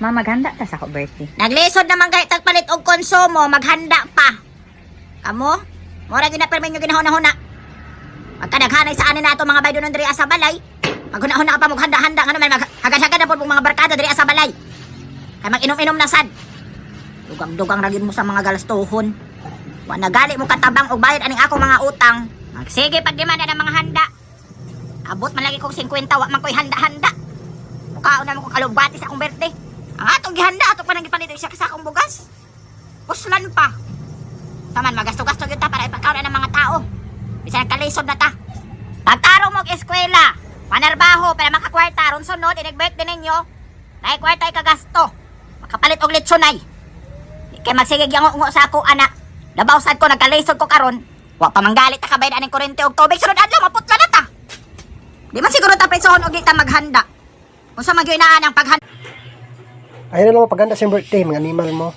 Ma, maghanda ta sa ako birthday. Naglisod naman kahit tagpalit og konsumo, maghanda pa. Kamo? Mura gyud na permen nyo ginahuna-huna. Pagkadaghanay sa anin nato mga baydo nun diri sa balay. Maghuna-huna ka pa maghanda-handa ngano man maghagad-hagad na pod mga barkada diri sa balay. Kay mag-inom-inom na sad. Dugang-dugang ra gyud mo sa mga galastuhon. Wa nagali mo katabang og bayad aning akong mga utang. Magsige pagdemanda ng mga handa. Abot man lagi kog 50, wa man ko'y handa-handa. Mukaon na mo kong alubati sa akong birthday. Ang atong gihanda, ato pa nang gipalit siya sa akong bugas. Puslan pa. Taman, magasto-gasto gyud ta para ipakaon ng mga tao. Bisan kalisod na ta. Pagtarong mo og eskwela, panarbaho para makakwarta ron sunod inig birthday ninyo. Nay kwarta ay kagasto. Makapalit og lechonay. Di kay magsigig yang ungo sa ako ana. Labaw sad ko nagkalisod ko karon. Wa pa manggalit ta kabayad aning kuryente og tubig sunod adlaw maputla na ta. Di man siguro ta presohon og di ta maghanda. Unsa man gyud naa ang paghanda Ayaw na lang mapaghanda sa iyong birthday, mga animal mo.